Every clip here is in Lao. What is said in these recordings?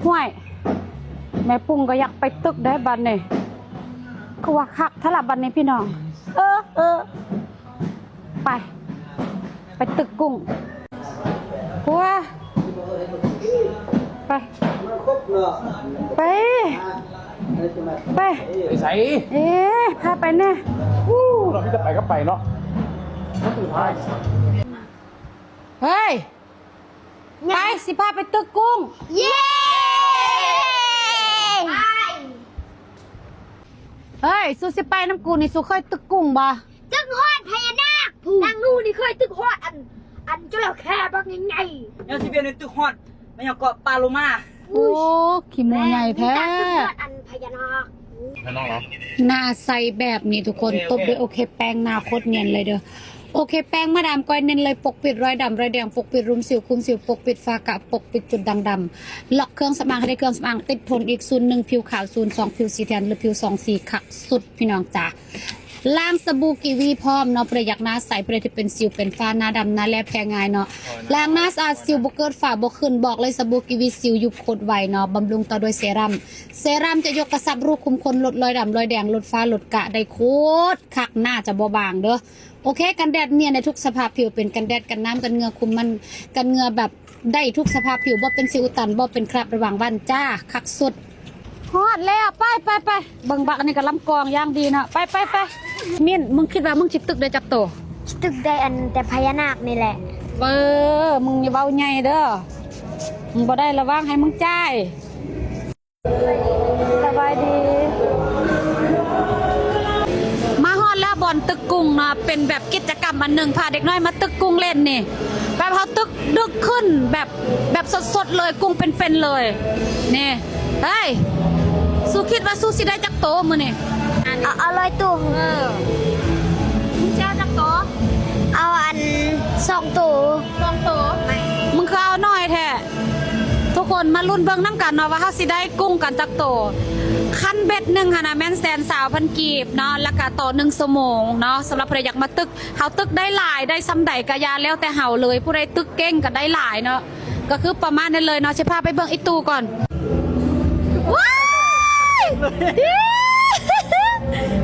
ຫ້ວຍ ແມ່ປຸ້ງກໍຢາກໄປຕຶກໄດ໋ບັດນີ້ ຄືວ່າຄັກແທ້ລະບັດນີ້ພີ່ນ້ອງ. ເອີ ເອີ ໄປ ໄປຕຶກກຸ້ງ. ໂອ້ຍ ໄປ ໄປ ໄປ ໄປໃສ? ເອ ພາໄປແດ່. ອູ້ ເນາະ ມີແຕ່ໄປກັບໄປເນາະ. ເຮີ້ຍ ໄປ ຊິພາໄປຕຶກກຸ້ງ. ເຢ້ ເຮີ້ຍ ສູຊິໄປນຳກູນີ້ ສູເຄີຍຕຶກກຸ້ງບໍ່? ຕຶກຮອດພະຍານາກພຸ້ນ. ນາງນູນີ້ເຄີຍຕຶກຮອດອັນ ອັນຈໍລະເຂົ້ບັກໃຫຍ່ໆ. ຍັງຊິປ່ຽນເປັນຕຶກຮອດ ແມ່ນຫຍັງເກາະ ປາໂລມາ. ໂອ້ ຂີ້ໂມ້ໃຫຍ່ແທ້. ແມ່ນ ມີການຕຶກຮອດອັນພະຍານາກ. ໜ້າໃສແບບນີ້ທຸກຄົນ ໂອເຄ ຕົບດ້ວຍ ໂອເຄ ໂອເຄແປ້ງ ໜ້າໂຄດນຽນເລີຍເດີ. ໂອເຄແປ້ງ ມາດາມກ້ອຍເນັ້ນເລີຍ ປົກປິດຮອຍດຳ ຮອຍແດງ ປົກປິດຮູມສິວ ຄຸມສິວ ປົກປິດຝ້າກະ ປົກປິດຈຸດດ່າງດຳ ລັອກເຄື່ອງສຳອາງໃຫ້ໄດ້ເຄື່ອງສຳອາງ ຕິດທົນອີກ ສູນໜຶ່ງ ຜິວຂາວ ສູນສອງ ຜິວສີແທນ ຫຼື ຜິວສອງສີ ຄັກສຸດ ພີ່ນ້ອງຈ໋າ. ລ້າງສະບູກີວີພ້ອມເນາະ ຜູ້ໃດຢາກໜ້າໃສ ຜູ້ໃດທີ່ເປັນສິວເປັນຝ້າ ໜ້າດຳ ໜ້າແລບແພ້ງ່າຍເນາະ. ໂອ້ຍ ລ້າງໜ້າສະອາດ ສິວບໍ່ເກີດ ຝ້າບໍ່ຂຶ້ນ ບອກເລີຍ ສະບູກີວີ ສິວຍຸບໂຄດໄວເນາະ. ບຳລຸງຕໍ່ດ້ວຍເຊຣັມ ເຊຣັມຈະຍົກກະຊັບ ຮູບຄຸມຂົນ ລົດຮອຍດຳ ຮອຍແດງ ລົດຝ້າ ລົດກະ ໄດ້ໂຄດຄັກ ໜ້າຈະບໍ່ບາງເດີ. ໂອເຄ ກັນແດດນຽນໃນທຸກສະພາບຜິວ ເປັນກັນແດດ ກັນນ້ຳ ກັນເຫຍື້ອ ຄຸມມັນ ກັນເຫຍື້ອແບບ ໄດ້ທຸກສະພາບຜິວ ບໍ່ເປັນສິວອຸດຕັນ ບໍ່ເປັນຄຣາບລະຫວ່າງວັນຈ້າ ຄັກສຸດ. ຮອດແລ້ວ ໄປ ໄປ ໄປ ເບິ່ງບັກອັນນີ້ກໍລຳກອງຢ່າງດີເນາະ. ໄປ ໄປ ໄປ ມິ້ນ ມຶງຄິດວ່າມຶງຊິຕຶກໄດ້ຈັກໂຕ? ຊິຕຶກໄດ້ອັນແຕ່ພະຍານາກນີ້ແຫຼະ. ເອີ ມຶງຢ່າເວົ້າໃຫຍ່ເດີ ມຶງບໍ່ໄດ້ລະວັງໃຫ້ມຶງຈ່າຍ. ສະບາຍດີ ມາຮອດແລ້ວບ່ອນຕຶກກຸ້ງເນາະ ເປັນແບບກິດຈະກຳອັນໜຶ່ງ ພາເດັກນ້ອຍມາຕຶກກຸ້ງເຫຼັ້ນນີ້ ແບບເຮົາຕຶກດຶກຂຶ້ນ ແບບ ແບບສົດໆເລີຍ ກຸ້ງເປັນໆເລີຍນີ້. ເຮີ້ຍ ສູຄິດວ່າສູຊິໄດ້ຈັກໂຕມື້ນີ້? ເອົາ ເອົາຮ້ອຍໂຕ. ເອີ ມຶງຊິເອົາຈັກໂຕ? ເອົາອັນສອງໂຕ. ສອງໂຕ ມຶງຄືເອົາໜ້ອຍແທ້. ທຸກຄົນມາລຸ້ນເບິ່ງນຳກັນເນາະ ວ່າເຮົາຊິໄດ້ກຸ້ງກັນຈັກໂຕ. ຄັນເບັດໜຶ່ງຫັ້ນນະແມ່ນແສນຊາວພັນກີບເນາະ ແລ້ວກະຕໍ່ໜຶ່ງຊົ່ວໂມງເນາະ. ສຳລັບຜູ້ໃດຢາກມາຕຶກ ເຮົາຕຶກໄດ້ຫຼາຍໄດ້ຊ່ຳໃດກະຢ່າ ແລ້ວແຕ່ເຮົາເລີຍ ຜູ້ໃດຕຶກເກັ່ງກະໄດ້ຫຼາຍເນາະ. ກະຄືປະມານນັ້ນເລີຍເນາະ. ຊິພາໄປເບິ່ງອີ່ຕູ້ກ່ອນ. ວ້າຍ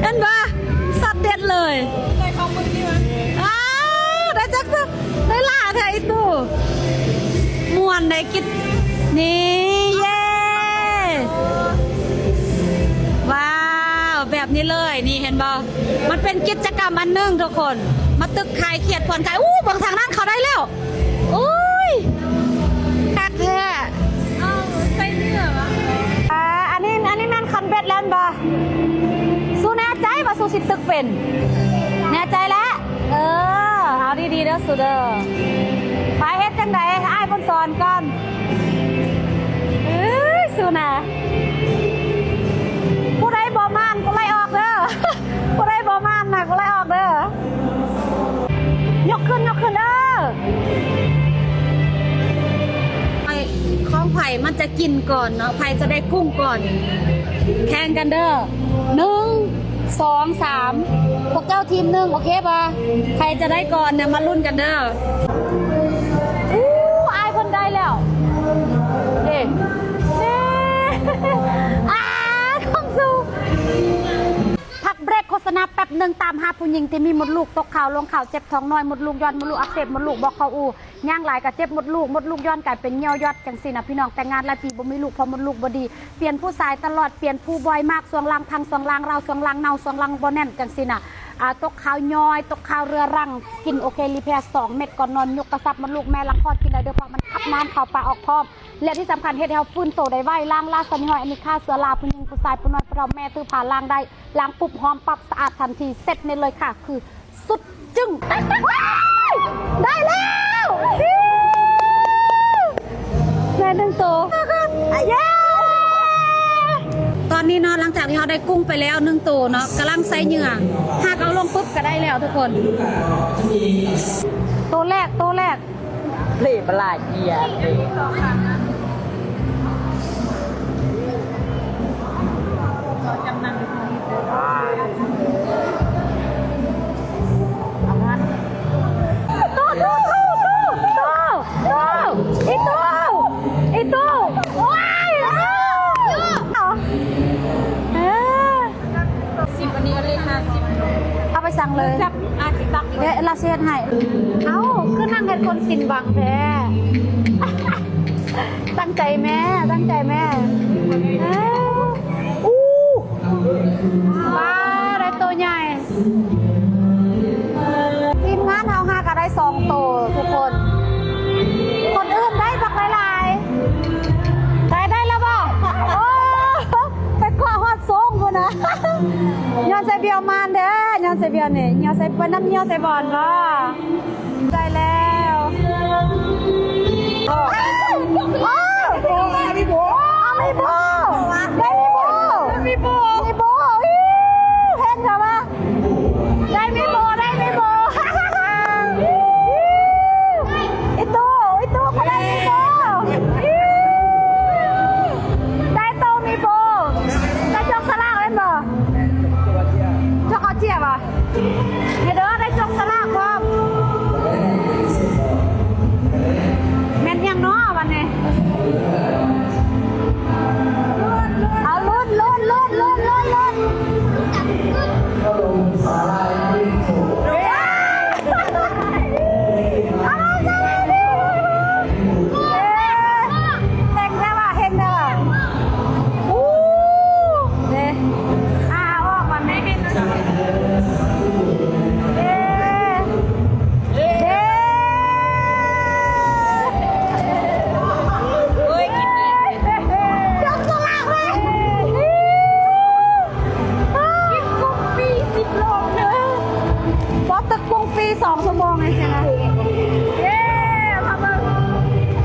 ເຫັນບໍ່? ຊັດເດັດເລີຍ. ອ້າວ ໄດ້ຈັກ ໄດ້ຫຼາຍແທ້ອີ່ຕູ້. ມ່ວນໄດ໋ກິດ ນີ້ ເຢ້ ວ້າວ ແບບນີ້ເລີຍ ນີ້ເຫັນບໍ່? ມັນເປັນກິດຈະກຳອັນໜຶ່ງທຸກຄົນ ມາຕຶກຄາຍຄຽດຜ່ອນຄາຍ. ອູ້ ເບິ່ງທາງນັ້ນເຂົາໄດ້ແລ້ວ. ໂອ້ຍ ຄັກແທ້. ເອົາໃສ່ເນື້ອຫວາ? ອ່າ ອັນນີ້ ອັນນີ້ແມ່ນຄັນເບັດແລ້ວແມ່ນບໍ່? ສູແນ່ໃຈວ່າສູຊິຕຶກເປັນ? ແນ່ໃຈແລ້ວ? ເອີ ເອົາດີໆເດີສູເດີ. ໄປເຮັດຈັ່ງໃດ ໃຫ້ອ້າຍເພິ່ນສອນກ່ອນ. ເອີຍ ສູນະ ຜູ້ໃດບໍ່ໝານກໍໄລ່ອອກເດີ. ຜູ້ໃດບໍ່ໝານນະ ກໍໄລ່ອອກເດີ. ຍົກຂຶ້ນ ຍົກຂຶ້ນເດີ. ຂອງໃຜມັນຈະກິນກ່ອນເນາະ ໃຜຈະໄດ້ກຸ້ງກ່ອນ. ແຂ່ງກັນເດີ ໜຶ່ງ ສອງ ສາມ ພວກເຈົ້າທີມໜຶ່ງ ໂອເຄບໍ່? ໃຜຈະໄດ້ກ່ອນນະ ມາລຸ້ນກັນເດີ. ອູ້ ອ້າຍເພິ່ນໄດ້ແລ້ວເດ້. ເດ້ ອ້າ ຂອງສູ. ພັກເບຣກໂຄສະນາແປັບໜຶ່ງ ຕາມຫາຜູ້ຍິງທີ່ມີມົດລູກຕົກຂາວ ລົງຂາວ ເຈັບທ້ອງນ້ອຍ ມົດລູກຢ່ອນ ມົດລູກອັກເສບ ມົດລູກບໍ່ເຂົ້າອູ ຍ່າງຫຼາຍກໍເຈັບມົດລູກ ມົດລູກຢ່ອນກາຍເປັນຍ່ຽວຍອດ ຈັ່ງຊີ້ນະພີ່ນ້ອງ. ແຕ່ງງານຫຼາຍປີບໍ່ມີລູກ ເພາະມົດລູກບໍ່ດີ ປ່ຽນຜູ້ຊາຍຕະຫຼອດ ປ່ຽນຜູ້ບ່ອຍມາກ ຊ່ວງລ່າງພັງ ຊ່ວງລ່າງຮ້າວ ຊ່ວງລ່າງເນົ່າ ຊ່ວງລ່າງບໍ່ແໜ້ນ ຈັ່ງຊີ້ນະ. ອາ ຕົກຂາວຍ້ອຍ ຕົກຂາວເຮືອລັງ ກິນໂອເຄລີແພສອງເມັດ ກ່ອນນອນຍົກກະຊັບມົດລູກ ແມ່ຫຼັງຄອດກິນໄດ້ເດີ ເພາະມັນຂັບນ້ຳເຂົ້າປາອອກພ້ອມ ແລະທີ່ສຳຄັນເຮັດໃຫ້ເຮົາຟື້ນໂຕໄດ້ໄວ ລ້າງລາຊະມີຮອຍ ອາມີຄາເຊື້ອລາ ຜູ້ຍິງຜູ້ຊາຍ ຜູ້ນ້ອຍຜູ້ເຖົ້າ ແມ່ຖືພາລ້າງໄດ້ ລ້າງປຸບຫອມປັບສະອາດທັນທີ ເຊັດນີ້ເລີຍຄ່ະ ຄືສຸດຈຶ່້ງ. ໄດ້ແລ້ວ ໄດ້ໜຶ່ງໂຕ ເຢ້. ຕອນນີ້ເນາະ ຫຼັງຈາກທີ່ເຮົາໄດ້ກຸ້ງໄປແລ້ວໜຶ່ງໂຕເນາະ ກຳລັງໃສ່ເຫຍື່ອ ຫາກເອົາລົງປຶບກໍໄດ້ແລ້ວທຸກຄົນ. ໂຕແລກ ໂຕແລກ ເພລະຫຼາຍເກຍ ໂຕ ໂຕ ໂຕ ອີ່ໂຕ ອີ່ໂຕ ໂອ້ຍ ສັ່ງເລີຍ ຈັບອາຊິຕັກເລີຍ ເດ ລາວຊິເຮັດໃຫ້. ເອົ້າ ຄືນັ່ງເຮັດຄົນສິ້ນຫວັງແທ້. ຕັ້ງໃຈແມ້ ຕັ້ງໃຈແມ້. ເອີ ອູ້ ວ້າ ໄດ້ໂຕໃຫຍ່. ທີມງານເຮົາຫາກະໄດ້ສອງໂຕທຸກຄົນ. ຄົນອື່ນໄດ້ບັກຫຼາຍໆ. ໄດ້ ໄດ້ແລ້ວບໍ່? ໂອ້ ໄປເກາະຮອດສູງພຸ້ນນະ. ຍ້ອນໃສ່ບ່ຽວມານເດ້ ຍ້ອນໃສ່ບ່ຽວນີ້ ຍ້ອນໃສ່ ໄປນຳຍ້ອນໃສ່ບ່ອນບໍ່? ໄດ້ແລ້ວ. ໂອ້ ໂອ້ ມີໂບ ມີໂບ ໄດ້ມີໂບ ມີໂບ ມີໂບ. ອີ ເຫັນເຂົາວ່າ ໄດ້ມີໂບ ໄດ້ມີໂບ. ອີໂຕ ອີໂຕກໍໄດ້ມີໂບ. ໄດ້ໂຕມີໂບ. ໄດ້ຈັບສະຫຼາກແມ່ນບໍ່? ຈັບເອົາເຈ້ຍບໍ່? ເດີ ໄດ້ຈັບສະຫຼາກພ້ອມ. ແມ່ນຫຍັງເນາະບັດນີ້? ເອົາ ລຸ້ນ ລຸ້ນ ລຸ້ນ ລຸ້ນ ລຸ້ນ ລຸ້ນ. ເຮັງແທ້ວ່າ ເຮັງແທ້ວ່າ. ອູ້ ເດ້ ອ່າ ອອກມາແມ່. ເຢ້ ເຢ້ ໂອ້ຍ ກິນເບຍ ຈັບສະຫຼາກເລີຍ. ກິນກຸ້ງຟຣີສິບໂລເດີ ບໍ່ ຕຶກກຸ້ງຟຣີສອງຊົ່ວໂມງຈັ່ງຊີ້ນະ. ເຢ້ ມາເບິ່ງ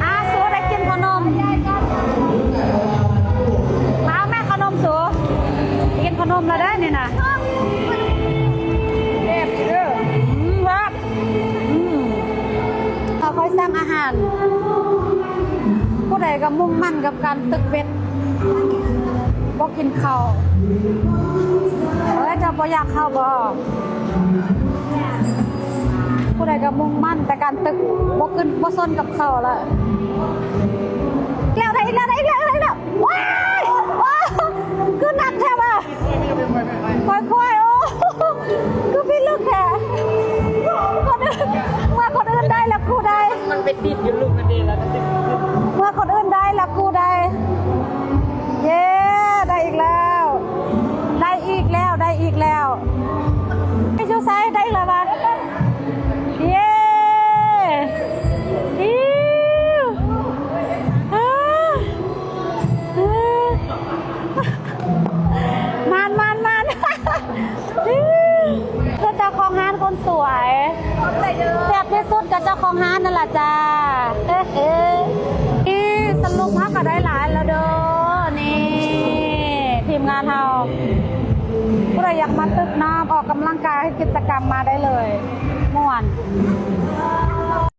ອ່າ ສູໄດ້ກິນຂະໜົມ ມາແມ່ ຂະໜົມສູ ກິນຂະໜົມແລ້ວເດີນີ້ນະ. ແຊບເດີ ອືມ ແຊບ ອືມ ເຂົາຄ່ອຍສັ່ງອາຫານ. ຜູ້ໃດກໍມຸ່ງໝັ້ນກັບການຕຶກເບັດ ບໍ່ກິນເຂົ້າ. ເອີຍ ເຈົ້າບໍ່ຢາກເຂົ້າບໍ່? ຜູ້ໃດກໍມຸ່ງໝັ້ນແຕ່ການຕຶກ ບໍ່ຂຶ້ນ ບໍ່ສົນກັບເຂົ້າລະ. ແລ້ວ ໄດ້ອີກແລ້ວ ໄດ້ອີກແລ້ວ ໄດ້ອີກແລ້ວ. ວ້າຍ ວ້າຍ ຄືໜັກແທ້ວ່າ. ຄ່ອຍໆ ໂອ້ ຄືພິລຶກແທ້. ຄົນອື່ນ ເມື່ອຄົນອື່ນໄດ້ແລ້ວກູໄດ້ ມັນໄປຕິດຢູ່ລູກນັ້ນເອງ ແລ້ວກໍຕິດ ເມື່ອຄົນອື່ນໄດ້ແລ້ວກູໄດ້. ເຢ້ ໄດ້ອີກແລ້ວ ໄດ້ອີກແລ້ວ ໄດ້ອີກແລ້ວ. ໄປຢູ່ໃສ ໄດ້ອີກແລ້ວວ່າ. ເຢ້ ອີ ມານ ມານ ມານ. ຄືເຈົ້າຂອງຮ້ານຄົນສວຍ ແຊບທີ່ສຸດກໍເຈົ້າຂອງຮ້ານນັ້ນລະຈ້າ. ນີ້ສະຫຼຸບເຮົາກໍໄດ້ຫຼາຍແລ້ວເດີ. ນີ້ທີມງານເຮົາ ຜູ້ໃດຢາກມາຕຶກນ້ຳ ອອກກຳລັງກາຍ ເຮັດກິດຈະກຳ ມາໄດ້ເລີຍ ມ່ວນ.